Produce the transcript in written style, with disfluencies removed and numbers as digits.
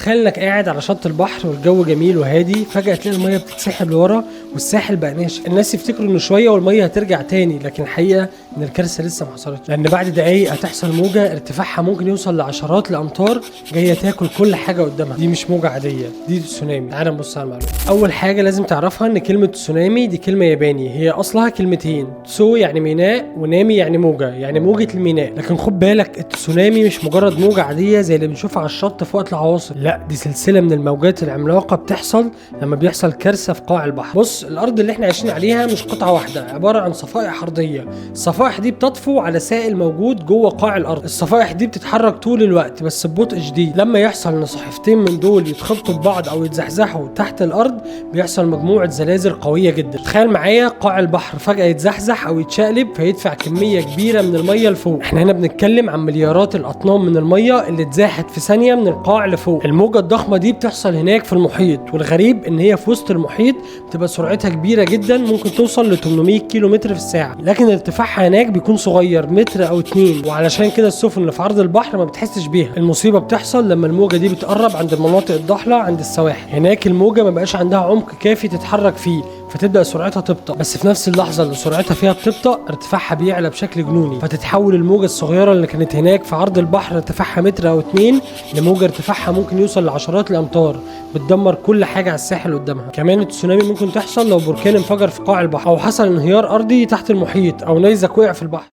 تخيل انك قاعد على شط البحر والجو جميل وهادي، فجأة تلاقي المية بتتسحب لورا والساحل بقى ناشف. الناس يفتكروا انه شوية والمية هترجع تاني، لكن الحقيقة ان الكارثة لسه ما حصلتش، لان بعد دقايق هتحصل موجة ارتفاعها ممكن يوصل لعشرات الامتار جاية تاكل كل حاجة قدامها. دي مش موجة عادية، دي تسونامي. تعال نبص على المعلومة. اول حاجة لازم تعرفها ان كلمة تسونامي دي كلمة ياباني، هي اصلها كلمتين، تسو يعني ميناء ونامي يعني موجة، يعني موجة الميناء. لكن خد بالك، التسونامي مش مجرد موجة عادية زي اللي بنشوفها على الشط في وقت العواصف، لا، دي سلسلة من الموجات العملاقة بتحصل لما بيحصل كارثة في قاع البحر. بص، الارض اللي احنا عايشين عليها مش قطعة واحدة، عبارة عن صفائح ارضية. الصفائح دي بتطفو على سائل موجود جوه قاع الارض. الصفائح دي بتتحرك طول الوقت بس ببطء شديد. لما يحصل ان صحيفتين من دول يتخبطوا ببعض او يتزحزحوا تحت الارض، بيحصل مجموعة زلازل قوية جدا. تخيل معايا قاع البحر فجأة يتزحزح او يتشقلب فيدفع كمية كبيرة من المية لفوق. احنا هنا بنتكلم عن مليارات الاطنان من المية اللي اتزاحت في ثانية من القاع لفوق. الموجة الضخمة دي بتحصل هناك في المحيط، والغريب ان هي في وسط المحيط بتبقى سرعتها كبيرة جدا، ممكن توصل ل 800 كيلو متر في الساعة، لكن ارتفاعها هناك بيكون صغير، متر او اتنين، وعلشان كده السفن اللي في عرض البحر ما بتحسش بيها. المصيبة بتحصل لما الموجة دي بتقرب عند المناطق الضحلة عند السواحل. هناك الموجة ما بقاش عندها عمق كافي تتحرك فيه، فتبدا سرعتها تبطأ، بس في نفس اللحظة اللي سرعتها فيها بتبطأ ارتفاعها بيعلى بشكل جنوني، فتتحول الموجه الصغيرة اللي كانت هناك في عرض البحر ارتفاعها متر او اتنين لموجه ارتفاعها ممكن يوصل لعشرات الامتار، بتدمر كل حاجة على الساحل قدامها. كمان التسونامي ممكن تحصل لو بركان انفجر في قاع البحر، او حصل انهيار ارضي تحت المحيط، او نيزك وقع في البحر.